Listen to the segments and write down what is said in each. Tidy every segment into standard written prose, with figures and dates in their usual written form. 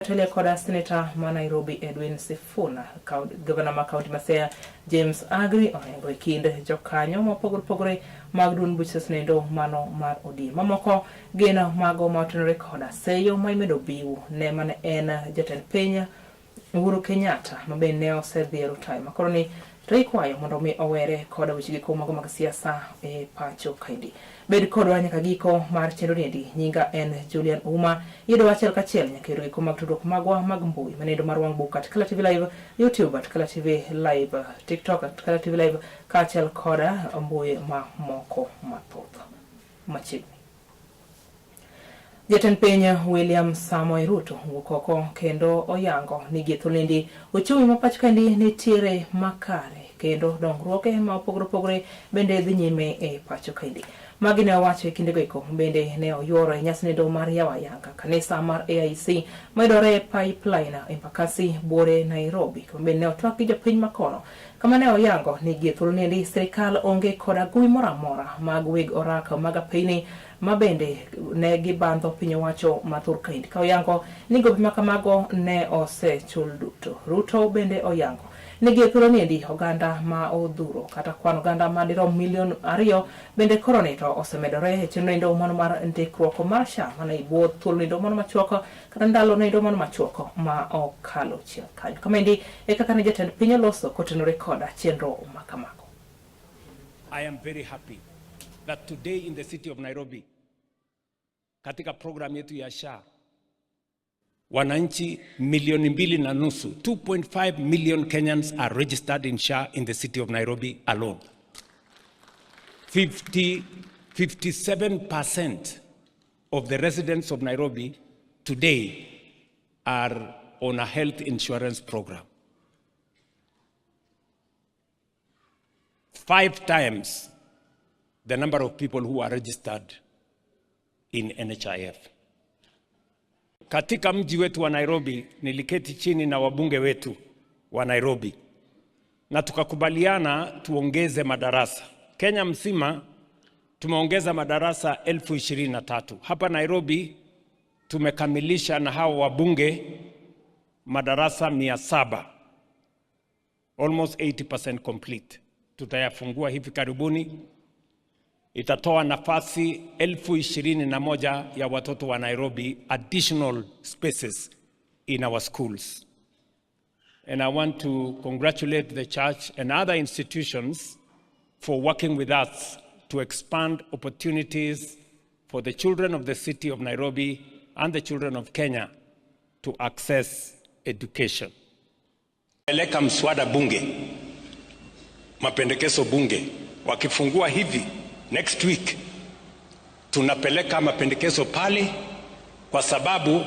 Otelie koda Seneta ma Nairobi Edwin Sifuna, gavana ma kaunti ma Siaya James Agri Orengo e kind jokanyo mopogore opogore mag duond buch siasa noendo mano mar ODM. Mamoko gin mago ma otenore koda seyo ma imedo biw ne mane en jatend piny Uhuru Kenyatta ma bende ne osedhi e rutayo ma koro ni to ikwayo mondo mi owere koda weche giko mago mag siasa e pacho kaendi. Bed kodwa nyaka giko mar chenro niendi. Nyinga en Julian Ouma. Yudowa achiel kachiel nyaka e giko mag tudruok magwa mag mbui manendo mar wang' buk at Kala TV Live, YouTube at Kala TV Live, TikTok at Kala TV Live kaachiel koda mbui mamoko mathoth machiegni. Jatend piny William Samoei Ruto owuok oko kendo oyango ni gie thuolindi uchumi ma pacho kaendi nitiere makare kendo dongruoge ma opogore opogore bende dhi nyime e pacho kaendi. Magi ne owacho e kindego eko bende ne oyuoro e nyasi nendo mar yawo ayanga kanisa mar AIC mayudore e Pipeline Embakasi buore Nairobi kama bende ne otwak gi jopiny makono kama ne oyango ni gie thuoloniendi sirikal onge koda gowi moro amora mag weg orak mag apeyni ma bende ne gibandho piny owacho ma thur kaendi ka oyango ni gope ma kamago ne osechul duto. Ruto bende oyango ni gie thuoloniendi oganda ma odhuro kata kwan oganda ma dirom milion ariyo bende koro ni to osemedore e chenro endo mano mar ndikruok mar SHA mana e bwo thuolo endo mano machuok kata ndalo noendo mano machuok ma okalo chien kanyo. Kamaendi e kaka ne jatend piny oloso kotenore koda chenro ma kamago. I am very happy that today in the city of Nairobi katika program yetu ya SHA wananchi milioni 2.5, 2.5 million Kenyans are registered in SHA in the city of Nairobi alone. 50, 57% of the residents of Nairobi today are on a health insurance program. 5 times the number of people who are registered in NHIF. Katika mji wetu wa Nairobi niliketi chini na wabunge wetu wa Nairobi na tukakubaliana tuongeze madarasa. Kenya mzima tumeongeza madarasa 23,000. Hapa Nairobi tumekamilisha na hao wabunge madarasa 700. Almost 80% complete. Tutayafungua hivi karibuni. Itatoa nafasi 21,000 ya watoto wa Nairobi, additional spaces in our schools. And I want to congratulate the church and other institutions for working with us to expand opportunities for the children of the city of Nairobi and the children of Kenya to access education. Peleka mswada bunge, mapendekezo bunge, wakifungua hivi next week tunapeleka mapendekezo pale, kwa sababu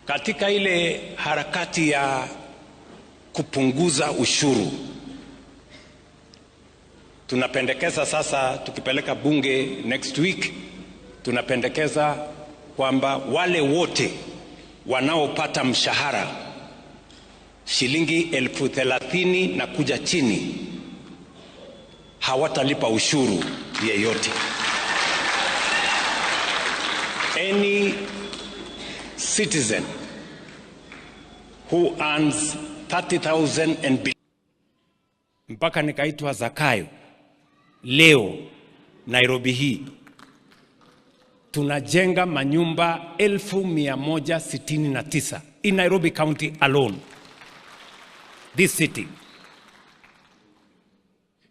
katika ile harakati ya kupunguza ushuru tunapendekeza sasa, tukipeleka bunge next week, tunapendekeza kwamba wale wote wanaopata mshahara shilingi 30,000 na kuja chini hawatalipa ushuru yeyote. Any citizen who earns 30,000 and below, mpaka nikaitwa Zakayo, leo Nairobi hii tunajenga manyumba 1,169 in Nairobi County alone, this city.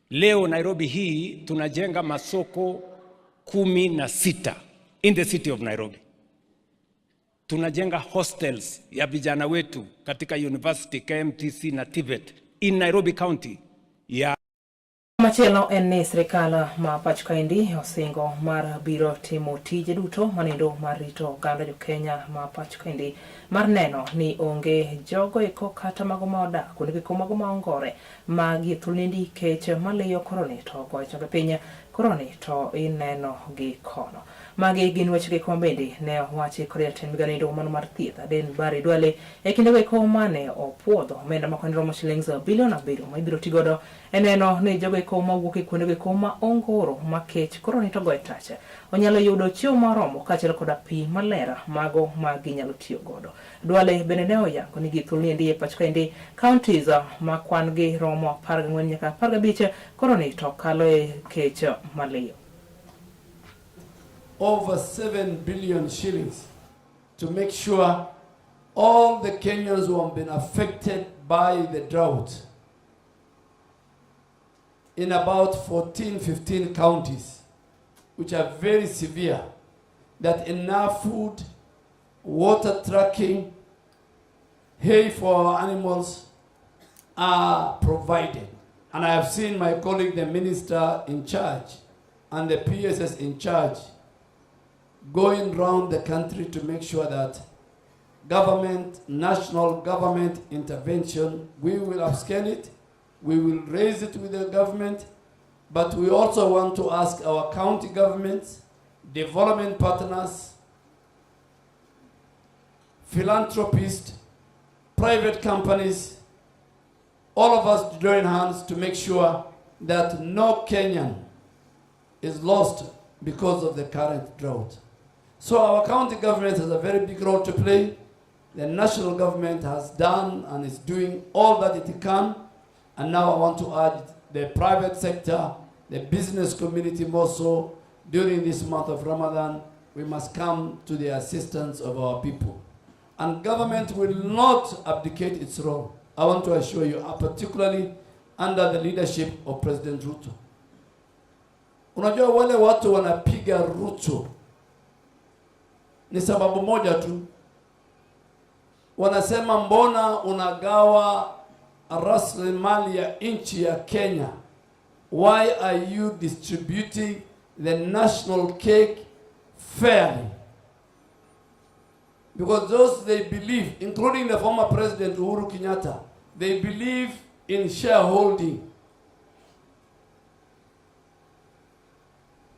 Leo Nairobi hii tunajenga masoko 16 in the city of Nairobi. Tunajenga hostels ya vijana wetu katika university KMTC na TVET in Nairobi County ya Machielo en ni sirikal ma pacho kaendi osingo mar biro timo tije duto manendo mar rito oganda jo Kenya ma pacho kaendi mar neno ni onge jogo eko kata mago ma odak kuonde eko mago ma ongore ma gie thuoloniendi kech maliyo koroni to goyo chonge piny koroni to ineno gi kono. Magi gin weche eko bende ne owachi kod jatend migao endo mano mar thieth Aden Barry Duale e kindego eko mane opuodho omenda makwan romo shillings bilion 7 ma ibiro tigodo e neno ni jogo eko mawuok e kuondego eko ma ongoro ma kech koro ni to goye tach onyalo yudo chiemo moromo kaachiel koda pi maler mago ma ginyalo tiyo godo. Duale bende ne oyango ni gi thuolo niendi e pacho kaendi counties ma kwan gi romo 14 nyaka 15 koro ni to kalo e kech maliyo. Over 7 billion shillings to make sure all the Kenyans who have been affected by the drought in about 14, 15 counties, which are very severe, that enough food, water trucking, hay for our animals are provided. And I have seen my colleague, the minister in charge, and the PSS in charge, going round the country to make sure that government, national government intervention, we will upscale it, we will raise it with the government, but we also want to ask our county governments, development partners, philanthropists, private companies, all of us to join hands to make sure that no Kenyan is lost because of the current drought. So our county government has a very big role to play. The national government has done and is doing all that it can. And now I want to urge the private sector, the business community more so, during this month of Ramadan, we must come to the assistance of our people. And government will not abdicate its role. I want to assure you, particularly under the leadership of President Ruto. Unajua wale watu wanapiga Ruto ni sababu moja tu, wanasema mbona unagawa rasilimali ya nchi ya Kenya? Why are you distributing the national cake fairly? Because those they believe, including the former president Uhuru Kenyatta, they believe in shareholding.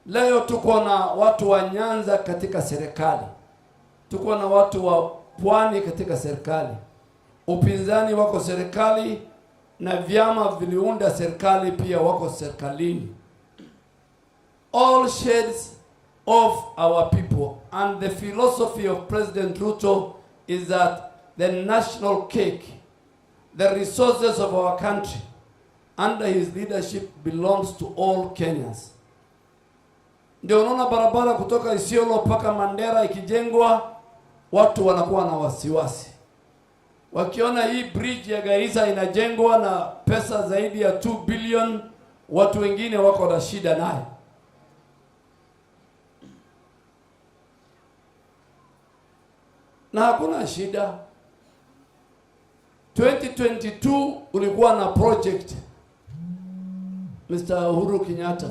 Leo tuko na watu wa Nyanza katika serikali, tuko na watu wa Pwani katika serikali, upinzani wako serikali na vyama viliunda serikali pia wako serikalini. All shades of our people, and the philosophy of President Ruto is that the national cake, the resources of our country under his leadership belongs to all Kenyans. Ndio unaona barabara kutoka Isiolo mpaka Mandera ikijengwa, watu wanakuwa na wasiwasi. Wakiona hii bridge ya Garissa inajengwa na pesa zaidi ya 2 billion, watu wengine wako na shida nayo. Na hakuna shida. 2022 ulikuwa na project Mr. Uhuru Kenyatta.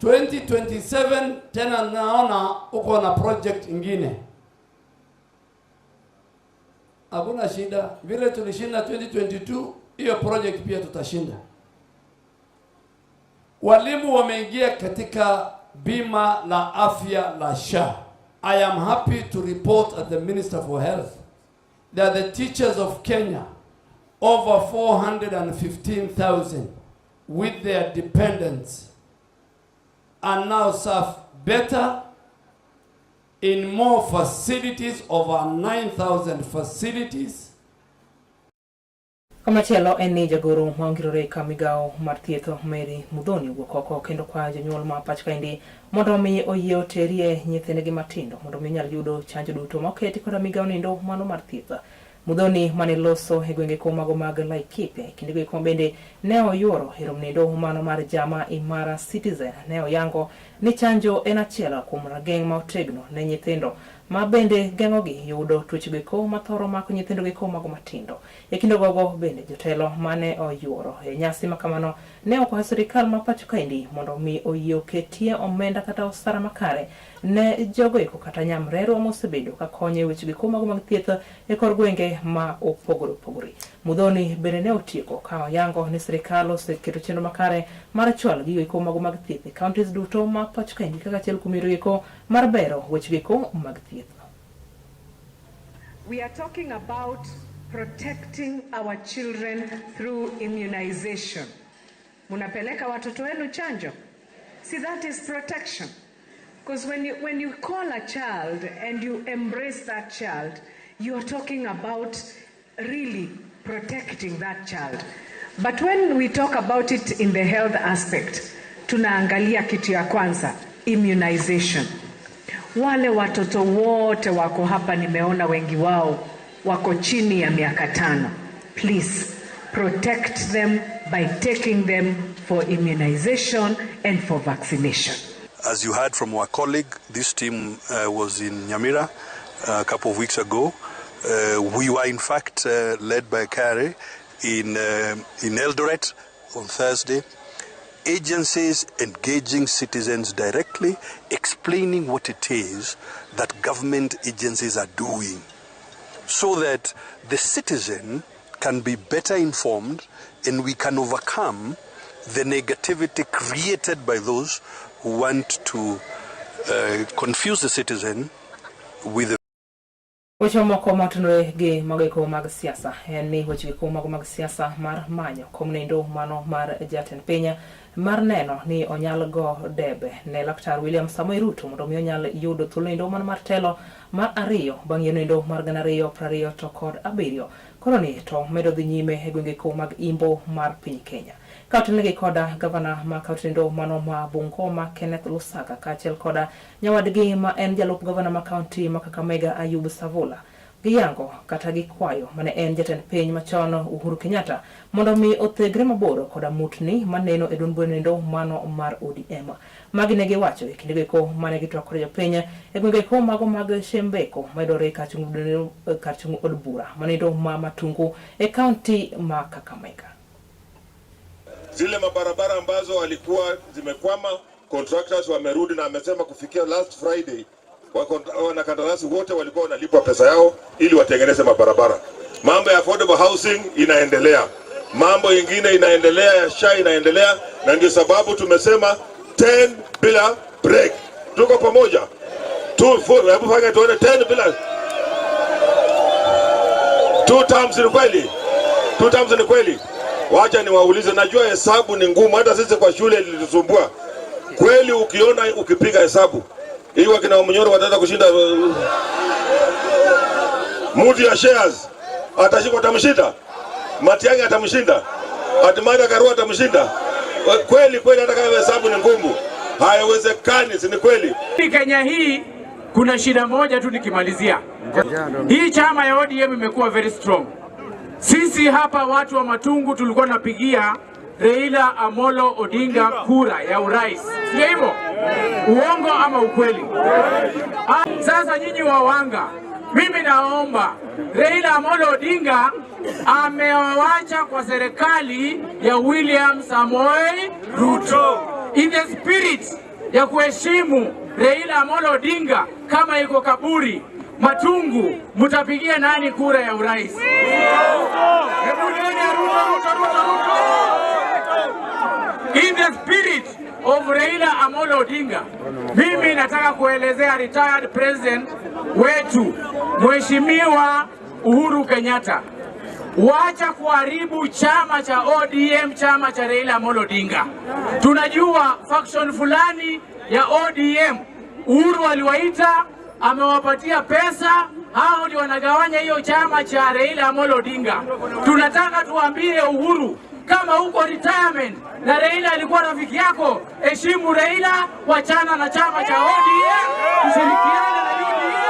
2027 tena naona uko na project ingine. Hakuna shida. Vile tulishinda 2022, hiyo project pia tutashinda. Walimu wameingia katika bima la afya la SHA. I am happy to report at the Minister for Health that the teachers of Kenya, over 415,000 with their dependents, are now served better in more facilities, over 9,000 facilities. Kamachielo en ni jagoro ma ongirore ka migawo mar thieth Mary Muthoni owuok oko kendo kwayo jonyuol ma pacho kaendi mondo mi oyie oterie nyithindgi matindo mondo mi onyal yudo chanjo duto ma oketi koda migawo nindo mano mar thieth. Muthoni mane loso e gwenge ko mago mag Laikipia e kindego eko bende ne oyuoro e rom nindo mano mar Jama Imara Citizen ne oyango ni chanjo en achiel kuom rageng' ma otegno ne nyithindo ma bende geng'ogi yudo tuoche go mathoro mako nyithindo go mago matindo. E kinde gogo bende jotelo mane oyuoro e nyasi ma kamano ne okwayo sirikal ma pacho kaendi mondo mi oyie oketie omenda kata osara makare ne jogo eko kata nyamrerwa mosebedo ka konyo e weche giko mago mag thieth e kor gwenge ma opogore opogore. Muthoni bende ne otieko ka oyango ni sirikal oseketo chenro makare mar chwalo gigo eko mago mag thieth e counties duto ma pacho kaendi kaka achiel kuom yore eko mar bero weche eko mag thieth. We are talking about protecting our children through immunization. Munapeleka watoto wenu chanjo? See, that is protection. Because when you call a child and you embrace that child, you are talking about really protecting that child. But when we talk about it in the health aspect, tunaangalia kitu ya kwanza, immunization. Wale watoto wote wako hapa, nimeona wengi wao wako chini ya miaka 5. Please protect them by taking them for immunization and for vaccination. As you heard from our colleague, this team was in Nyamira a couple of weeks ago. We were in fact led by KRA in Eldoret on Thursday. Agencies engaging citizens directly, explaining what it is that government agencies are doing so that the citizen can be better informed and we can overcome the negativity created by those who want to confuse the citizen with the Weche mamoko motenore gi mago eko mag siasa en ni weche eko mago mag siasa mar manyo kom nendo mano mar jatend piny mar neno ni onyal go debe ne Laktar William Samoei Ruto mondo mi onyal yudo thuolo nendo mano mar telo mar ariyo bang' yiero nendo mar 2027 koro ni to medo dhi nyime e gwenge eko mag imbo mar piny Kenya. Ka otelnegi koda gavana ma kaunti nendo mano ma Bungoma Kenneth Lusaka kaachiel koda nyawadgi ma en jalup gavana ma kaunti ma Kakamega Ayub Savula giyango kata gikwayo mane en jatend piny machon Uhuru Kenyatta mondo mi othegre mabor koda mutni maneno e duond bura mano mar ODM. Magi ne giwacho e kindego eko mane gitwak kod jopiny e gwenge eko mago mag Shembeko mayudore kar chung' od bura manendo ma Matungu e kaunti ma Kakamega. Zile mabarabara ambazo walikuwa zimekwama, contractors wamerudi, na amesema kufikia last Friday wanakandarasi wote walikuwa wanalipwa pesa yao ili watengeneze mabarabara. Mambo ya affordable housing inaendelea, mambo ingine inaendelea ya SHA inaendelea, na ndio sababu tumesema 10 bila break. Tuko pamoja? Two, four, hebu fanya tuone 10 bila two terms. Ni kweli? Two terms ni kweli? Wacha niwaulize, najua hesabu ni ngumu, hata sisi kwa shule ilitusumbua. Kweli ukiona ukipiga hesabu hii wakina Mnyoro wataweza kushinda mtu ya shares atashikwa, atamshinda Matiang'i, atamshinda Martha Karua, atamshinda kweli kweli? Hata kama hesabu ni ngumu, haiwezekani, si ni kweli? Kenya hii kuna shida moja tu nikimalizia. Hii chama ya ODM imekuwa very strong. Sisi hapa watu wa Matungu tulikuwa tunapigia Raila Amolo Odinga kura ya urais, sio hivyo? Uongo ama ukweli? Sasa nyinyi wawanga, mimi naomba Raila Amolo Odinga amewawacha kwa serikali ya William Samoei Ruto. In the spirit ya kuheshimu Raila Amolo Odinga, kama iko kaburi Matungu, mtapigia nani kura ya urais? Hebu nione Ruto, Ruto, Ruto, Ruto. In the spirit of Raila Amolo Odinga, mimi nataka kuelezea retired president wetu Mheshimiwa Uhuru Kenyatta, wacha kuharibu chama cha ODM, chama cha Raila Amolo Odinga. Tunajua faction fulani ya ODM Uhuru aliwaita, amewapatia pesa, hao ndio wanagawanya hiyo chama cha Raila Amolo Odinga. Tunataka tuambie Uhuru, kama uko retirement na Raila alikuwa rafiki yako, heshimu Raila, wachana na chama cha ODM, tushirikiane na UDA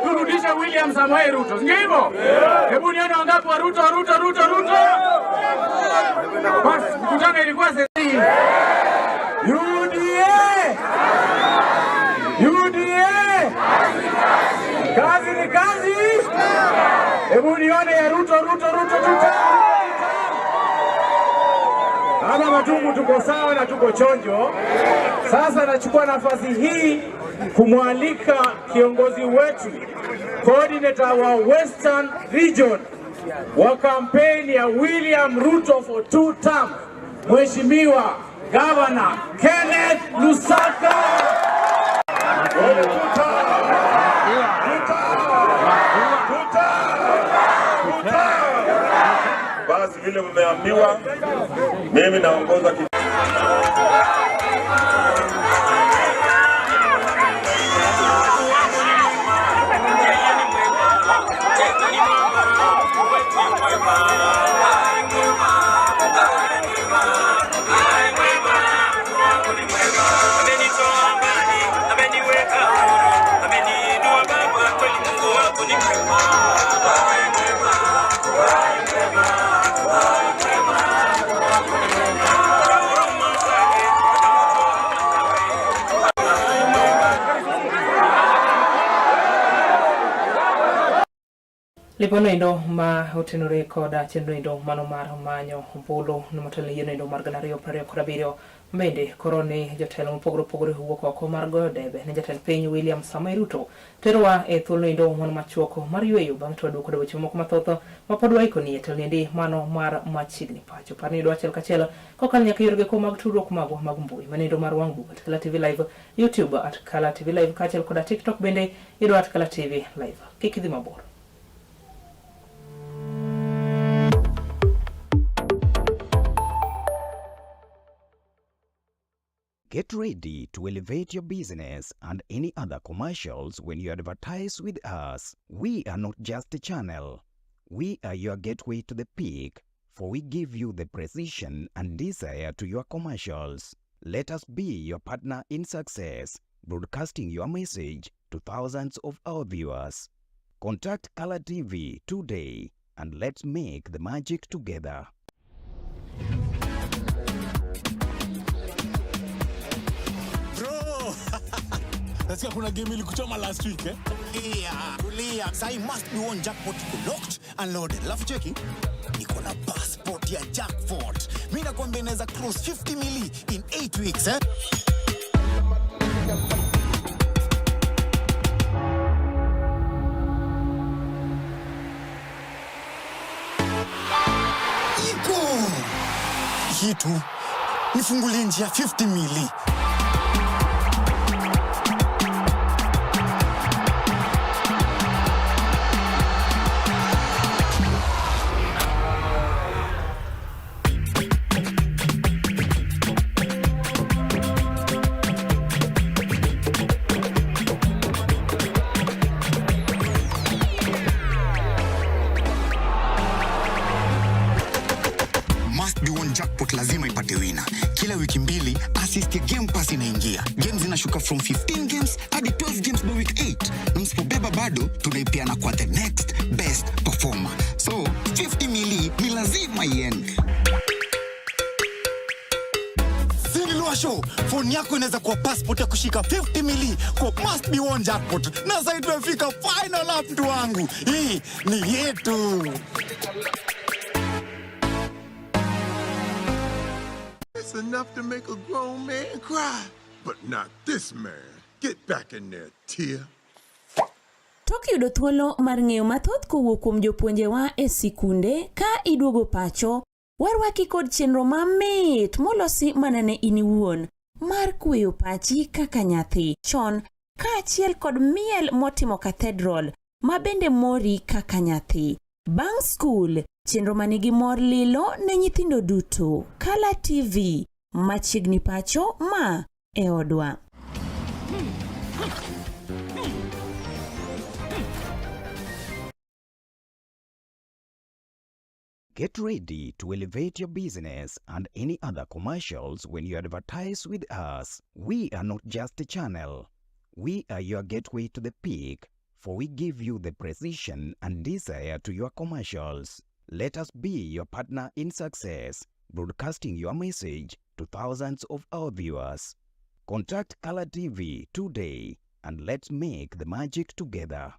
turudishe William Samoei Ruto, sio hivyo? Hebu nione wangapi wa Ruto, Ruto, Ruto, Ruto. Basi mkutano ilikuwa UDA, UDA, kazi ni kazi. Hebu nione ya Ruto, Ruto, Ruto, Ruto. Hapa Matungu tuko sawa na tuko chonjo. Sasa nachukua nafasi hii kumwalika kiongozi wetu, coordinator wa Western Region wa kampeni ya William Ruto for two term, Mheshimiwa Governor Kenneth Lusaka. Basi vile mmeambiwa, mimi naongoza. Liponoendo ma otenore koda chenroendo mano mar manyo ombulu motelo ne yiero mar 2027 bende koro ni jotelo mopogore opogore owuok oko mar goyo debe ne jatend piny William Samoei Ruto terowa e thuolonoendo mano machuok mar yweyo bang' to waduogo koda weche mamoko mathoth ma pod waikoni e telniendi mano mar machiegni pacho. Par ni yudo achiel kachiel kokalo nyaka yore geko mag tudruok magwa mag mbui manendo mar wang' buk at Kala TV Live, YouTube at Kala TV Live kaachiel koda TikTok bende yudo at Kala TV Live. Kik idhi mabor. Get ready to elevate your business and any other commercials when you advertise with us. We are not just a channel. We are your gateway to the peak, for we give you the precision and desire to your commercials. Let us be your partner in success, broadcasting your message to thousands of our viewers. Contact Color TV today and let's make the magic together. Bro! Nasikia kuna game ilikuchoma last week, eh? Tulia, tulia. Sai must be one jackpot iko locked and loaded. Alafu cheki, niko na passport ya jackpot. Mimi nakwambia inaweza cross 50 mili in 8 weeks, eh? Iko kitu nifungulie njia 50 mili. Must be one jackpot lazima ipate winner. Kila wiki mbili assist ya Game Pass inaingia. Games zinashuka from 15 games hadi 12 games by week 8. Na msipobeba bado tunaipeana kwa the next best performer. So 50 mili ni lazima iende. Show, phone yako inaweza kuwa passport ya kushika 50 mili kwa must be one jackpot. Na sasa tumefika final lap, mtu wangu. Hii ni yetu. It's enough to make a grown man cry, but not this man. Get back in there, Tia. Tok yudo thuolo mar ng'eyo mathoth kowuok kuom jopuonjewa e sikunde ka iduogo pacho, warwaki kod chenro mamit molosi mana ne in iwuon mar kweyo pachi kaka nyathi chon kaachiel kod miel motimo cathedral ma bende mori kaka nyathi. Bang' skul, chenro manigi mor lilo ne nyithindo duto. Kala TV, machiegni pacho ma e odwa. Get ready to elevate your business and any other commercials when you advertise with us. We are not just a channel. We are your gateway to the peak, for we give you the precision and desire to your commercials. Let us be your partner in success, broadcasting your message to thousands of our viewers. Contact Color TV today and let's make the magic together.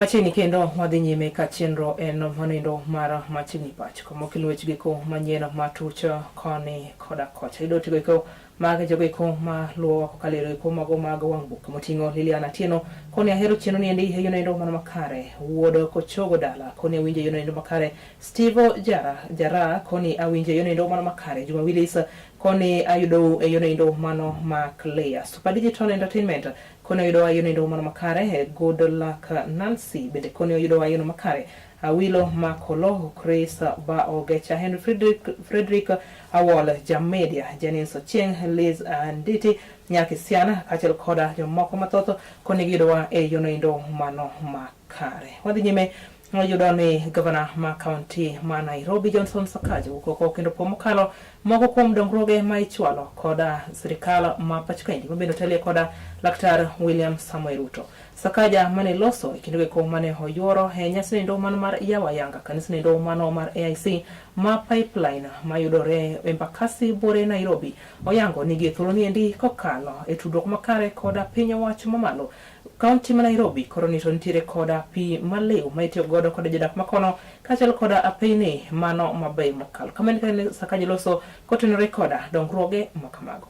Machiegni kendo wadhi nyime ka chenro en manendo mar Machiegni Pacho kama okel weche giko manyien matuch koni koda kocha. Yudo tigo eko mag jogo eko ma luwowa kokalo e eko mago mag wang' buk moting'o Lilian Atieno koni ahero chenro ni endi e yono mano makare. Wuod Kochogo dala koni awinjo e yono makare. Steve Jara Jara koni awinjo e yono mano makare. Juma Willis koni ayudou e yono mano ma clear. Super Digital Entertainment Koni oyudowa e yono mano makare. Good Luck Nancy bende koni oyudowa e yono makare. Awilo Makolo, Chris Ba Ogecha, Henry Frederick, Frederick Awol, Jamedia, Jennings Ochieng, Liz Anditi, Nyaki Siana, kaachiel koda jomoko mathoth koni giyudowa e yono endo mano makare. Wadhi nyime wayudo ni gavana ma kaunti ma Nairobi Johnson Sakaja owuok oko kendo po mokalo moko kuom dongruoge ma ichwalo koda sirikal ma pacho kaendi mabende otelie koda Laktar William Samoei Ruto. Sakaja mane loso e kindego eko mane oyuoro e nyasi nendo mano mar yawo ayanga kanisa nendo mano mar AIC ma Pipeline mayudore Embakasi Bore Nairobi oyango ni gie thuolo niendi kokalo e tudruok makare koda piny owacho mamalo Kaunti ma Nairobi koro ni to nitiere koda pi maliw ma itiyo godo koda jodak makono kaachiel koda apeyni mano mabeyo mokalo. Kamano kaka Sakaja loso kotenore koda dongruoge ma kamago.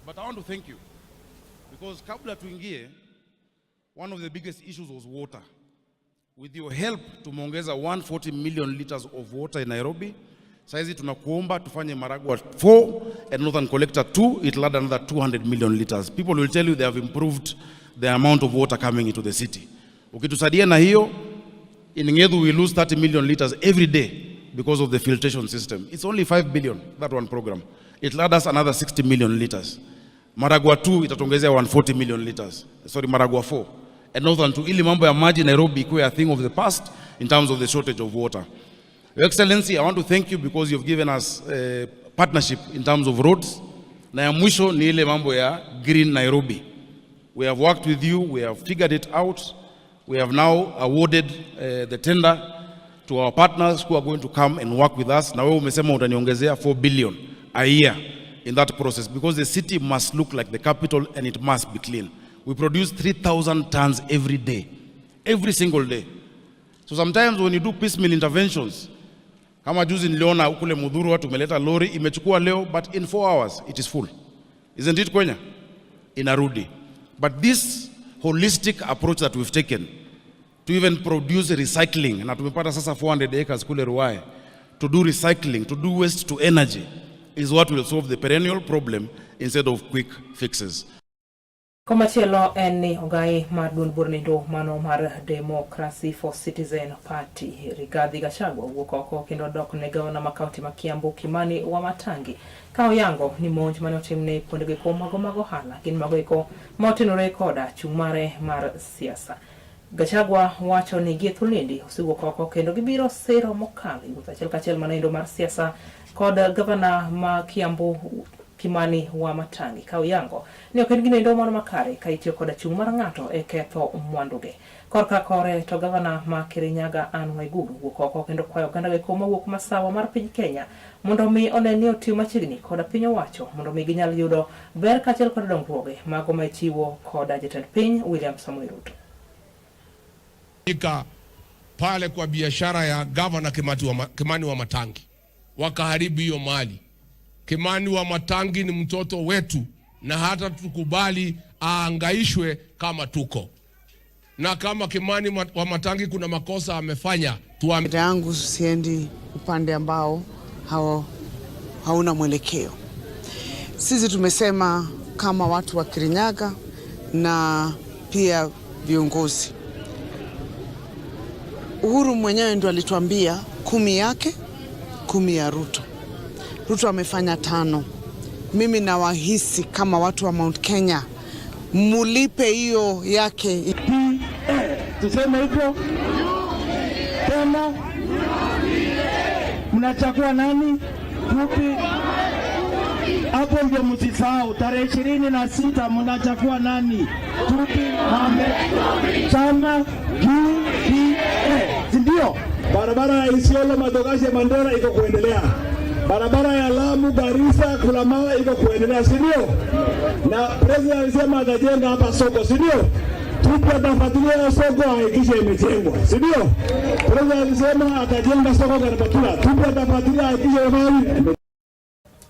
But I want to thank you because kabla tuingie, one of the biggest issues was water. With your help tumeongeza 140 million liters of water in Nairobi. Saizi tunakuomba tufanye Maragua 4 and Northern Collector 2, it'll add another 200 million liters. People will tell you they have improved the amount of water coming into the city. Ukitusaidia na hiyo, in Ng'ethu we lose 30 million liters every day because of the filtration system. It's only 5 billion, that one program. It'll add us another 60 million liters. Maragua 2 itatuongezea 140 million liters. Sorry, Maragua 4. And Northern 2, ili mambo ya maji Nairobi ikuwe a thing of the past in terms of the shortage of water. Your Excellency, I want to thank you because you've given us partnership in terms of roads. Na ya mwisho ni ile mambo ya Green Nairobi. We have worked with you, we have figured it out. We have now awarded the tender to our partners who are going to come and work with us. Na wewe umesema utaniongezea 4 billion a year in that process because the city must look like the capital and it must be clean. We produce 3,000 tons every day, every single day. So sometimes when you do piecemeal interventions, kama juzi niliona kule Muthurwa watu umeleta lori imechukua leo, but in 4 hours it is full. Isn't it, Kwenya? Inarudi. But this holistic approach that we've taken to even produce recycling, na tumepata sasa 400 acres kule Ruai, to do recycling, to do waste to energy, is what will solve the perennial problem instead of quick fixes. Komachielo en ni ogai mar duond bura mano mar Democracy for Citizen Party Rigathi Gachagua owuok oko kendo dok ne gavana ma kaunti ma Kiambu Kimani Wamatangi ka oyango ni monj mane otimne kuondego eko mago mag ohala gin mago eko ma otenore koda chung' mare mar siasa. Gachagua wacho ni gie thuoloendi osewuok oko kendo gibiro siro mokalo e wuoth achiel kachiel manoendo mar siasa kod gavana ma Kiambu Kimani Wamatangi ka oyango ni ok en ginoendo mano makare ka itiyo koda chung' mar ng'ato e ketho mwanduge. Korka kore to gavana ma Kirinyaga Anne Waiguru wuok oko kendo kwayo oganda goeko mawuok masawa mar piny Kenya mondo mi one ni otiyo machiegni koda piny owacho mondo mi ginyal yudo ber kaachiel kod dongruoge mago ma ichiwo koda jatend piny William Samoei Ruto. Ika pale kwa biashara ya gavana Kimani Wamatangi, wakaharibu hiyo mali. Kimani Wamatangi ni mtoto wetu na hata tukubali aangaishwe kama tuko na kama Kimani Wamatangi kuna makosa amefanya tuame. Yangu siendi upande ambao hauna mwelekeo. Sisi tumesema kama watu wa Kirinyaga na pia viongozi. Uhuru mwenyewe ndo alituambia 10 yake, 10 ya Ruto. Ruto amefanya 5. Mimi nawahisi kama watu wa Mount Kenya mulipe hiyo yake. Tuseme hivyo tena, mnachagua nani? Fupi hapo ndio msisahau, tarehe 26 mnachagua nani? Tupi Mohamed, chama UDA, si ndio? Barabara ya Isiolo Madogashe Mandera iko kuendelea. Barabara ya Lamu Garissa Kulamawe iko kuendelea, si ndio? Na president alisema atajenga hapa soko, si ndio? Tupi atafuatilia hiyo soko ahakikishe imejengwa, si ndio? President alisema atajenga soko Garbatula. Tupi atafuatilia ahakikishe mali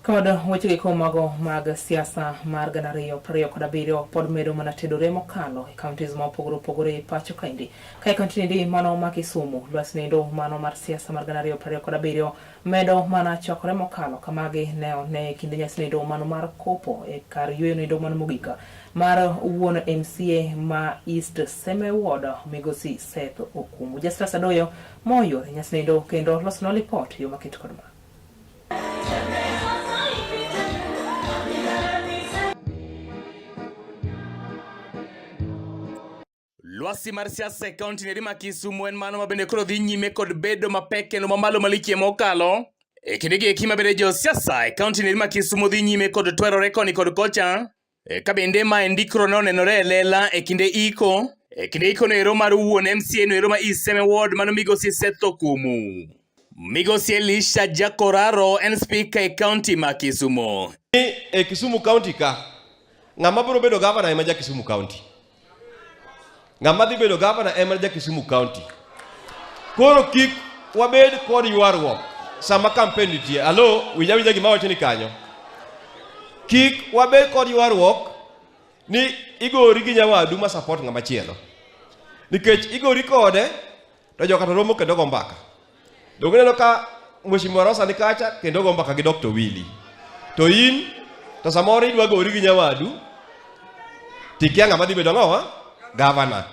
Kod weche giko mago mag siasa mar 2027 pod medo mana tedore mokalo e counties ma opogore opogore e pacho kaendi. Ka e kaunti niendi mano ma Kisumu, lwasi niendo mano mar siasa mar 2027 medo mana chwakore mokalo kamagi ne one e kinde nyasi niendo mano mar kopo e kar yueyo niendo mano mogik mar wuon MCA ma East Seme Ward migosi Seth Okumu. Justus Adoyo moyore nyasi niendo kendo losonwa lipot yo maket kod ma. Lwasi mar siasa e kaunti neri ma Kisumu en mano ma bende koro dhi nyime kod bedo mapek kendo mamalo malichie mokalo. E kindegi eki ma bende josiasa e kaunti neri ma Kisumu dhi nyime kod twerore koni kod kocha. E, ka bende ma ndikro ne onenore e lela e kinde iko e kinde iko no ero mar wuon MCA no ero ma East Seme Ward mano migosi Seth Okumu. Migosi Elisha Jakoraro en spika e kaunti ma Kisumu. Ni e Kisumu County ka ng'ama biro bedo gavana ema ja Kisumu County. Ng'ama dhi bedo gavana ema ja Kisumu County. Koro kik wabed kod ywaruok sama campaign nitie. Alo, winja winja gima awacho ni kanyo. Kik wabed kod ywaruok ni igori gi nyawadu ma support ng'ama chielo. Nikech igori kode to joka to romo kendo go mbaka. Donge ineno ka Mheshimiwa Rosa ni kacha kendo go mbaka gi Dr. Willy. To in to samoro idwa gori gi nyawadu tikia ng'ama dhi bedo ang'owa? Gavana.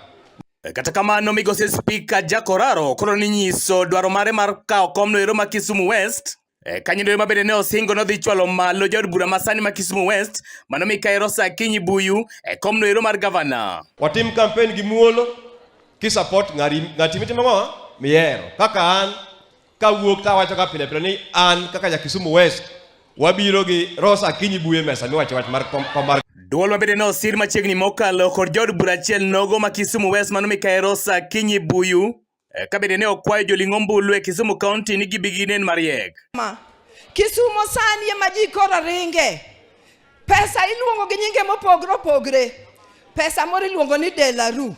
Kata kamano migosi Spika Jack Oraro koro ninyiso dwaro mare mar kawo komno ero ma Kisumu West. E, kanyo ema bende ne osingo nodhi chwalo malo jaod bura masani ma Kisumu West mano Mikayi Rosa Akinyi Buyu e komno ero mar gavana. Watim campaign gi muolo ki support ng'ari ng'ati mitimo ang'o mihero. Kaka an kawuok to awacho ga pile pile ni an kaka ja Kisumu West wabiro gi Rosa Akinyi Buyu e mesa miwacho wach mar kom, kom mar Duol ma bende ne osir machiegni mokalo kod jaod bura achiel nogo ma Kisumu West mano Mikayi Rosa Akinyi Buyu Eh, ka bende ne okwayo joling' ombulu e Kisumu County ni gibi ginen mariek. Ma. Kisumo sani ema ji koro ringe. Pesa iluongo gi nyinge mopogre opogre. Pesa moro iluongo ni delaru.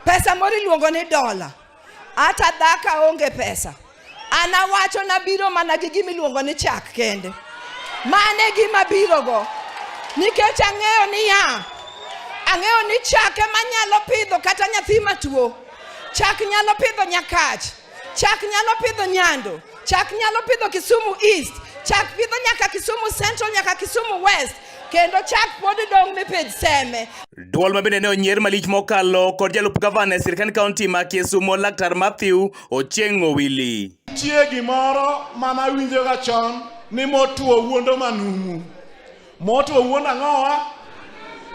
Pesa moro iluongo ni dola. Ata dhaka onge pesa. An awacho nabiro mana gi gima iluongo ni chak kende. Mano e gima abirogo. Nikech ang'eyo niya, ang'eyo ni chak ema nyalo pidho kata nyathi matuo. Chak nyalo pidho Nyakach, chak nyalo pidho Nyando, chak nyalo pidho Kisumu East, chak pidho nyaka Kisumu Central, nyaka Kisumu West, kendo chak pod dong' mipidh Seme. Duol ma bende ne onyier malich mokalo kod jalup gavana e sirkand kaunti ma Kisumu Laktar Mathew Ochieng' Owili. Nitie gimoro mana awinjoga chon ni motuo wuondo manumu. Motuo wuondo ang'owa?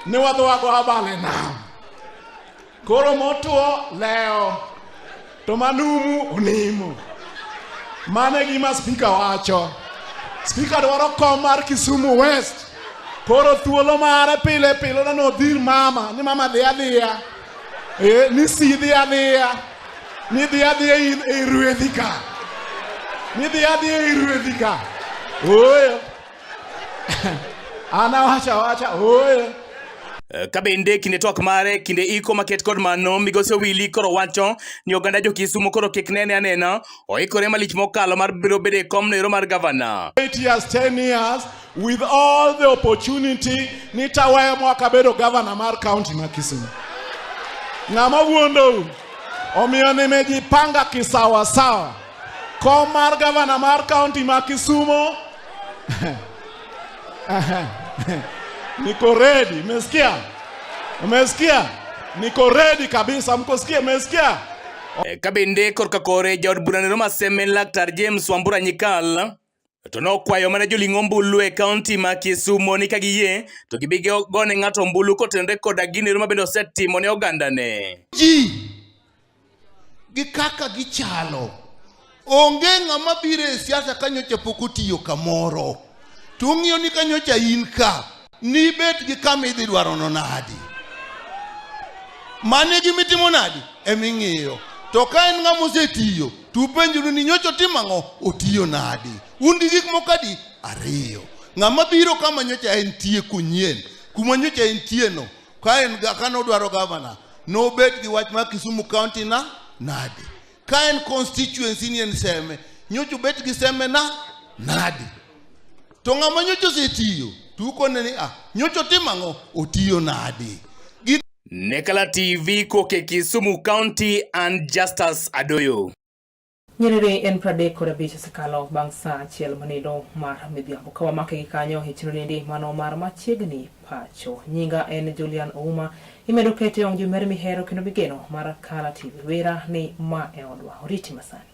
Ni wadhi wago abal e nam. Koro motuo lewo to manumu onimo. Mano e gima spika wacho. Spika dwaro kom mar Kisumu West. Koro thuolo mare pile pile odwa ni odhir mama ni mama dhi adhiya. Eh, ni si dhi adhiya. Ni dhi adhiya ei rwedhi ka. Ni dhi adhiya ei rwedhi ka. Ooyo. An awacho awacha, ooyo. Eh, ka bende kinde twak mare kinde iko maket kod mano migosi Owili koro wacho ni oganda jo Kisumu koro kik nene anena oikore malich mokalo mar biro bedo e komno ero mar gavana. 8 years, 10 years with all the opportunity ni taweyo mwaka bedo gavana mar county ma Kisumu. Ng'ama wuondou? Omiyo nimejipanga kisawasawa. Kom mar gavana mar county ma Kisumu niko ready. Umesikia? Umesikia? Niko ready kabisa. Mkosikia? Umesikia? Eh, ka bende korka kore jaod bura nero ma Seme Laktar James Wambura Nyikal to nokwayo mana joling' ombulu e kaunti ma Kisumo ni ka giyie to gibi gone ng'ato ombulu kotenore koda gino ero ma bende osetimo ne ogandane. Ji gi kaka gichalo. Onge ng'ama biro e siasa ka nyocha pok otiyo kamoro. To ung'iyo ni ka nyocha in ka, nibet gi kama idhi dwarono nadi? Mano e gima itimo nadi? Ema ing'iyo. To ka en ng'ama osetiyo, to upenjuru ni nyocha otimo ang'o? Otiyo nadi? Un gi gik moko adi? Ariyo. Ng'ama biro kama nyocha entie konyien, kuma nyocha entieno, ka en kane odwaro gavana, Nobet gi wach mar Kisumu County na nade? Ka en constituency ni en Seme, nyocha obet gi Seme na nade? To ng'ama nyocha osetiyo, to ukone ni ah, nyocha otimo ang'o? Otiyo nade? Nekala TV koke Kisumu County and Justus Adoyo. Nyerere en 35 osekalo bang' saa achiel manindo mar midhiambo ka wamake gi kanyo e chiro nindi mano mar machiegni pacho. Nyinga en Julian Ouma, imedo kete ong jomer mihero kendo migeno mar Kala TV. Wera ni ma e odwa. Oriti masani.